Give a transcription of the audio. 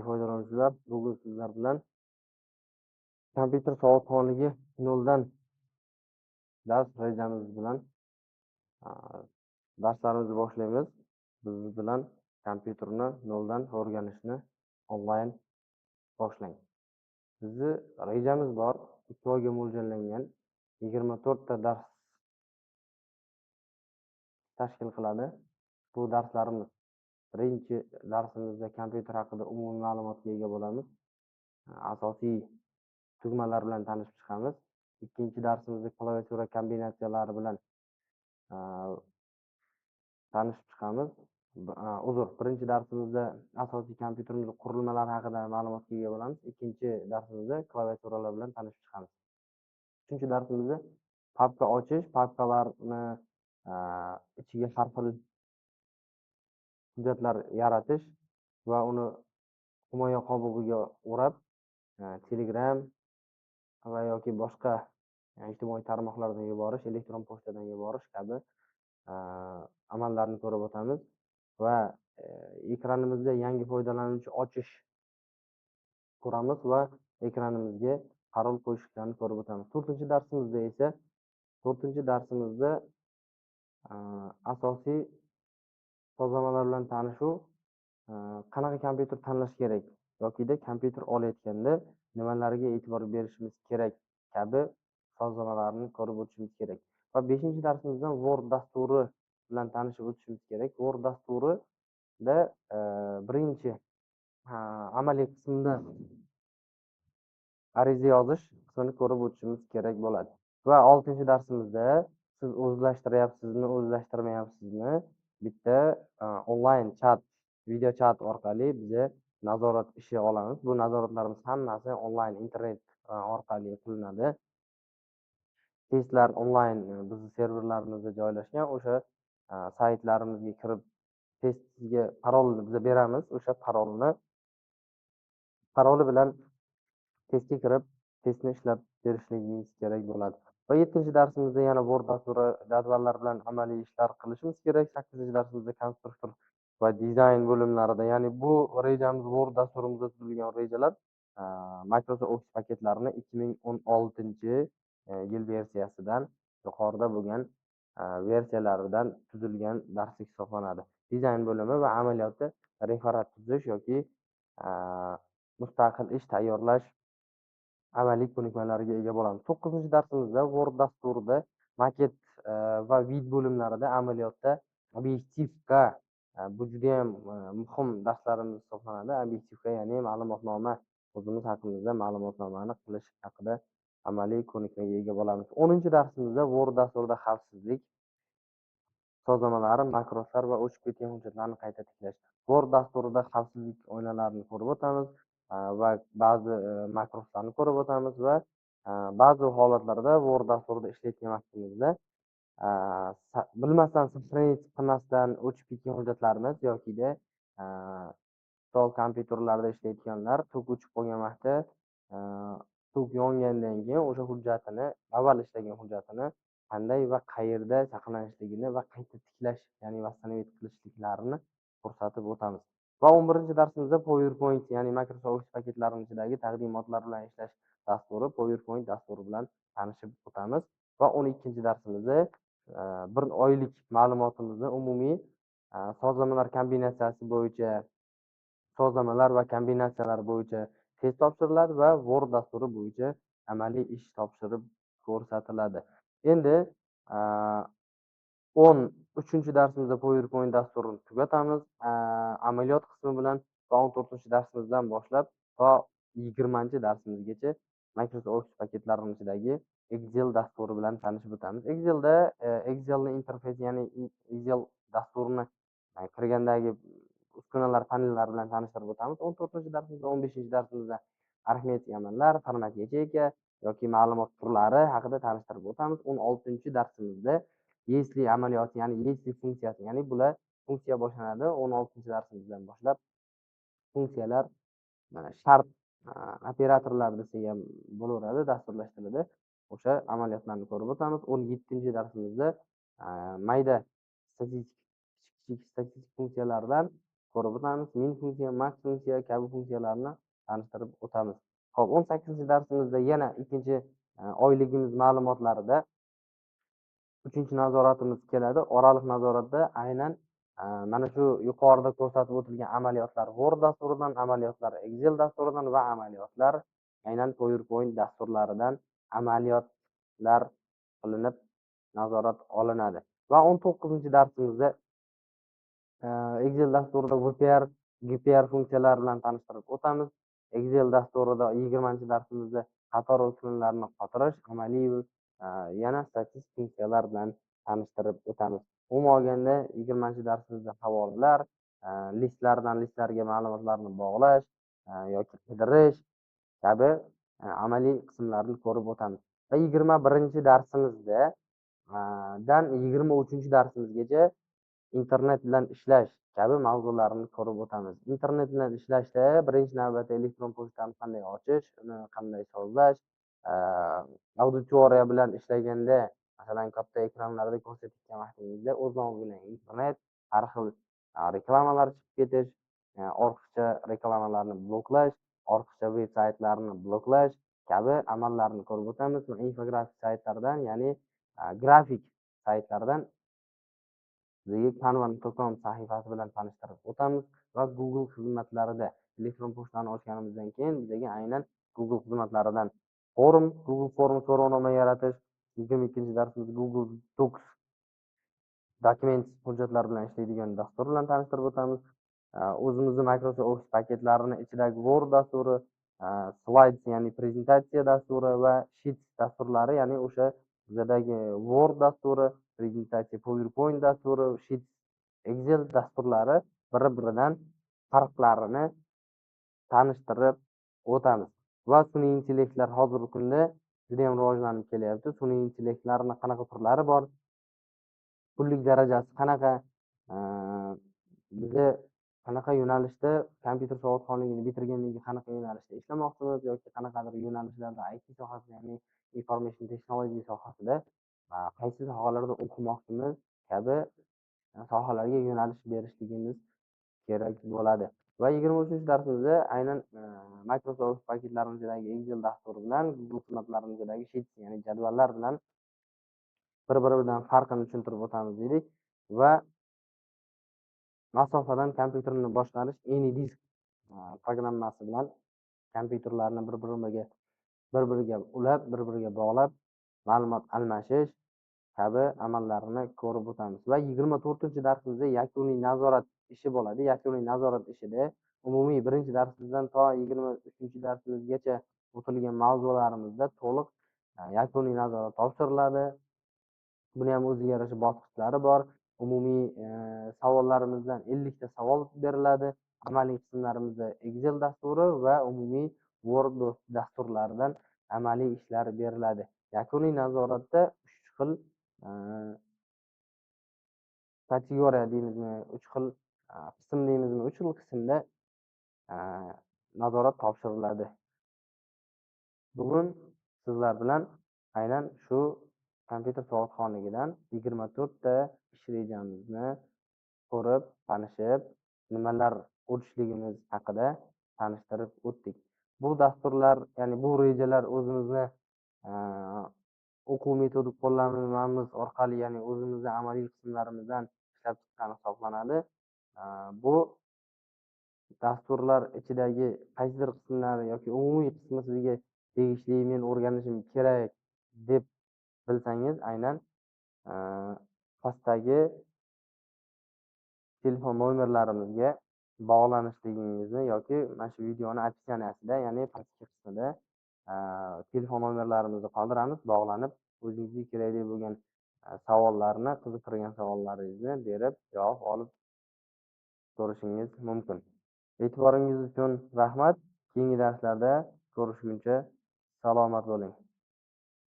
Foydalanuvchilar, bugun sizlar bilan kompyuter savodxonligi noldan dars rejamiz bilan darslarimizni boshlaymiz. Biz bilan kompyuterni noldan o'rganishni onlayn boshlang. Bizni rejamiz bor, 2 oyga mo'ljallangan 24 ta dars tashkil qiladi. Bu darslarimiz, birinchi darsimizda kompyuter haqida umumiy ma'lumotga ega bo'lamiz. Asosiy tugmalar bilan tanishib chiqamiz. Ikkinchi darsimizda klaviatura kombinatsiyalari bilan tanishib chiqamiz. Uzr, birinchi darsimizda asosiy kompyuterimiz qurilmalari haqida ma'lumotga ega bo'lamiz. Ikkinchi darsimizda klaviaturalar bilan tanishib chiqamiz. Uchinchi darsimizda papka ochish, papkalarni ichiga har xil hujjatlar yaratish va uni himoya qobig'iga o'rab, Telegram va yoki boshqa ijtimoiy tarmoqlardan yuborish, elektron pochtadan yuborish kabi amallarni ko'rib o'tamiz va ekranimizda yangi foydalanuvchi ochish ko'ramiz va ekranimizga parol qo'yishlarni ko'rib o'tamiz. To'rtinchi darsimizda esa, to'rtinchi darsimizda asosiy sozlamalar bilan tanishuv, qanaqa kompyuter tanlash kerak yokida kompyuter olayotganda nimalarga e'tibor berishimiz kerak kabi sozlamalarni ko'rib o'tishimiz kerak. Va beshinchi darsimizda Word dasturi bilan tanishib o'tishimiz kerak. Word dasturida birinchi amaliy qismida ariza yozish qismini ko'rib o'tishimiz kerak bo'ladi. Va oltinchi darsimizda siz o'zlashtiryapsizmi, o'zlashtirmayapsizmi, bitta onlayn chat, video chat orqali biza nazorat ishi olamiz. Bu nazoratlarimiz hammasi onlayn internet orqali qilinadi. Testlar onlayn bizni serverlarimizda joylashgan, o'sha saytlarimizga kirib test sizga parolni biza beramiz, o'sha paroli bilan testga kirib testni ishlab berishligingiz kerak bo'ladi. Va 7 darsimizda yana Word dasturi jadvallar bilan amaliy ishlar qilishimiz kerak. 8 darsimizda konstruktor va dizayn bo'limlarida, ya'ni bu rejamiz Word dasturimizda tuzilgan rejalar Microsoft Office paketlarini 2016 yil versiyasidan yuqorida bo'lgan versiyalaridan tuzilgan darslik hisoblanadi. Dizayn bo'limi va amaliyotda referat tuzish yoki mustaqil ish tayyorlash amaliy ko'nikmalariga ega bo'lamiz. 9 darsimizda Word dasturida maket va vid bo'limlarida amaliyotda obyektivga, bu juda ham muhim darslarimiz hisoblanadi. Obyektivga, ya'ni ma'lumotnoma, o'zimiz haqimizda ma'lumotnomani qilish haqida amaliy ko'nikmaga ega bo'lamiz. 10 darsimizda Word dasturida xavfsizlik sozlamalari, makroslar va o'chib ketgan hujjatlarni qayta tiklash. Word dasturida xavfsizlik oynalarini ko'rib o'tamiz va ba'zi makroslarni ko'rib o'tamiz va ba'zi holatlarda Word dasturida ishlayotgan vaqtimizda bilmasdan, сохранить qilmasdan o'chib ketgan hujjatlarimiz yokida stol kompyuterlarda ishlayotganlar tok o'chib qolgan vaqtda, tok yongandan keyin o'sha hujjatini, avval ishlagan hujjatini qanday va qayerda saqlanishligini va qayta tiklash, ya'ni восстановить qilishliklarini ko'rsatib o'tamiz. Va 11 darsimizda PowerPoint, ya'ni Microsoft Office paketlarining ichidagi taqdimotlar bilan ishlash dasturi, PowerPoint dasturi bilan tanishib o'tamiz. Va 12 darsimizda bir oylik ma'lumotimizni umumiy sozlamalar kombinatsiyasi bo'yicha, sozlamalar va kombinatsiyalar bo'yicha test topshiriladi va Word dasturi bo'yicha amaliy ish topshirib ko'rsatiladi. Endi 13 darsimizda PowerPoint dasturini tugatamiz amaliyot qismi bilan va 14 darsimizdan boshlab to 20 darsimizgacha Microsoft Office paketlarining ichidagi Excel dasturi bilan tanishib o'tamiz. Excelda Excelning interfeysi, ya'ni Excel dasturini kirgandagi uskunalar, panellar bilan tanishtirib o'tamiz. 14 darsimizda, 15 darsimizda arifmetik amallar, format yacheyka yoki ma'lumot turlari haqida tanishtirib o'tamiz. 16 darsimizda если amaliyoti, ya'ni если funksiyasi, ya'ni bular funksiya boshlanadi. 16 darsimizdan boshlab funksiyalar, mana shart operatorlar desak ham bo'laveradi dasturlash tilida. O'sha amaliyotlarni ko'rib o'tamiz. 17 darsimizda mayda statistik, kichik statistik funksiyalardan ko'rib o'tamiz. Min funksiya, max funksiya kabi funksiyalarni tanishtirib o'tamiz. Xo'p, 18-darsimizda yana ikkinchi oyligimiz ma'lumotlarida 3-nazoratimiz keladi. Oraliq nazoratda aynan mana shu yuqorida ko'rsatib o'tilgan amaliyotlar Word dasturidan, amaliyotlar Excel dasturidan va amaliyotlar aynan PowerPoint dasturlaridan amaliyotlar qilinib nazorat olinadi. Va 19-darsimizda Excel dasturida VPR, GPR funksiyalari bilan tanishtirib o'tamiz. Excel dasturida 20-darsimizda qator o'simlarni qotirish, amaliy yana statistik funksiyalar bilan tanishtirib o'tamiz. Umuman olganda 20-darsimizda havolalar, listlardan listlarga ma'lumotlarni bog'lash yoki qidirish kabi amaliy qismlarni ko'rib o'tamiz. Va 21-darsimizda dan 23-darsimizgacha internet bilan ishlash kabi mavzularni ko'rib o'tamiz. Internet bilan ishlashda birinchi navbatda elektron pochtani qanday ochish, uni qanday sozlash, auditoriya bilan ishlaganda, masalan, katta ekranlarda ko'rsatayotgan vaqtingizda o'z nomi bilan internet, har xil reklamalar chiqib ketish, ortiqcha reklamalarni bloklash, ortiqcha veb saytlarni bloklash kabi amallarni ko'rib o'tamiz va infografik saytlardan, ya'ni grafik saytlardan bizga canva.com sahifasi bilan tanishtirib o'tamiz va Google xizmatlarida elektron pochtani ochganimizdan keyin bizga aynan Google xizmatlaridan forum, Google Form so'rovnoma yaratish, 22-darsimiz Google Docs Documents hujjatlar bilan ishlaydigan dastur bilan tanishtirib o'tamiz. O'zimizni Microsoft Office paketlarini ichidagi Word dasturi, Slides ya'ni prezentatsiya dasturi va Sheets dasturlari, ya'ni o'sha bizadagi Word dasturi, prezentatsiya PowerPoint dasturi, Sheets, Excel dasturlari bir-biridan farqlarini tanishtirib o'tamiz. Va sun'iy intellektlar hozirgi kunda juda ham rivojlanib kelyapti. Sun'iy intellektlarning qanaqa turlari bor? Pullik darajasi qanaqa? Biza qanaqa yo'nalishda kompyuter savodxonligini bitirgandan keyin qanaqa yo'nalishda ishlamoqchimiz yoki qanaqadir yo'nalishlarda IT sohasida, ya'ni information technology sohasida qaysi sohalarda o'qimoqchimiz kabi sohalarga yo'nalish berishligimiz kerak bo'ladi. Va 23-darsimizda aynan Microsoft Office paketlarimizidagi Excel dasturi bilan Google xizmatlarimizdagi Sheets, ya'ni jadvallar bilan bir-biri bilan farqini tushuntirib o'tamiz dedik va masofadan kompyuterni boshqarish AnyDesk programmasi bilan kompyuterlarni bir-biriga ulab, bir-biriga bog'lab ma'lumot almashish kabi amallarni ko'rib o'tamiz. Va 24-darsimizda yakuniy nazorat ishi bo'ladi. Yakuniy nazorat ishida umumiy 1-darsimizdan to 23-darsimizgacha o'tilgan mavzularimizda to'liq yakuniy nazorat topshiriladi. Buni ham o'ziga yarasha bosqichlari bor. Umumiy savollarimizdan 50 ta savol beriladi. Amaliy qismlarimizda Excel dasturi va umumiy Word dasturlaridan amaliy ishlar beriladi. Yakuniy nazoratda 3 xil kategoriya deymizmi, 3 xil qism deymizmi, 3 xil qismda nazorat topshiriladi. Bugun sizlar bilan aynan shu kompyuter savodxonligidan 24 ta ish rejamizni ko'rib, tanishib, nimalar o'tishligimiz haqida tanishtirib o'tdik. Bu dasturlar, ya'ni bu rejalar o'zimizni o'quv metodik qo'llanmamiz orqali, ya'ni o'zimizni amaliy qismlarimizdan ishlab chiqqan hisoblanadi. Bu dasturlar ichidagi qaysidir qismlari yoki umumiy qismi sizga tegishli, men o'rganishim kerak deb bilsangiz, aynan pastdagi telefon nomerlarimizga bog'lanishligingizni yoki mana shu videoni описаниесida, ya'ni pastki qismida telefon nomerlarimizni qoldiramiz, bog'lanib o'zingizga kerakli bo'lgan savollarni, qiziqtirgan savollaringizni berib, javob olib ko'rishingiz mumkin. E'tiboringiz uchun rahmat. Keyingi darslarda ko'rishguncha salomat bo'ling.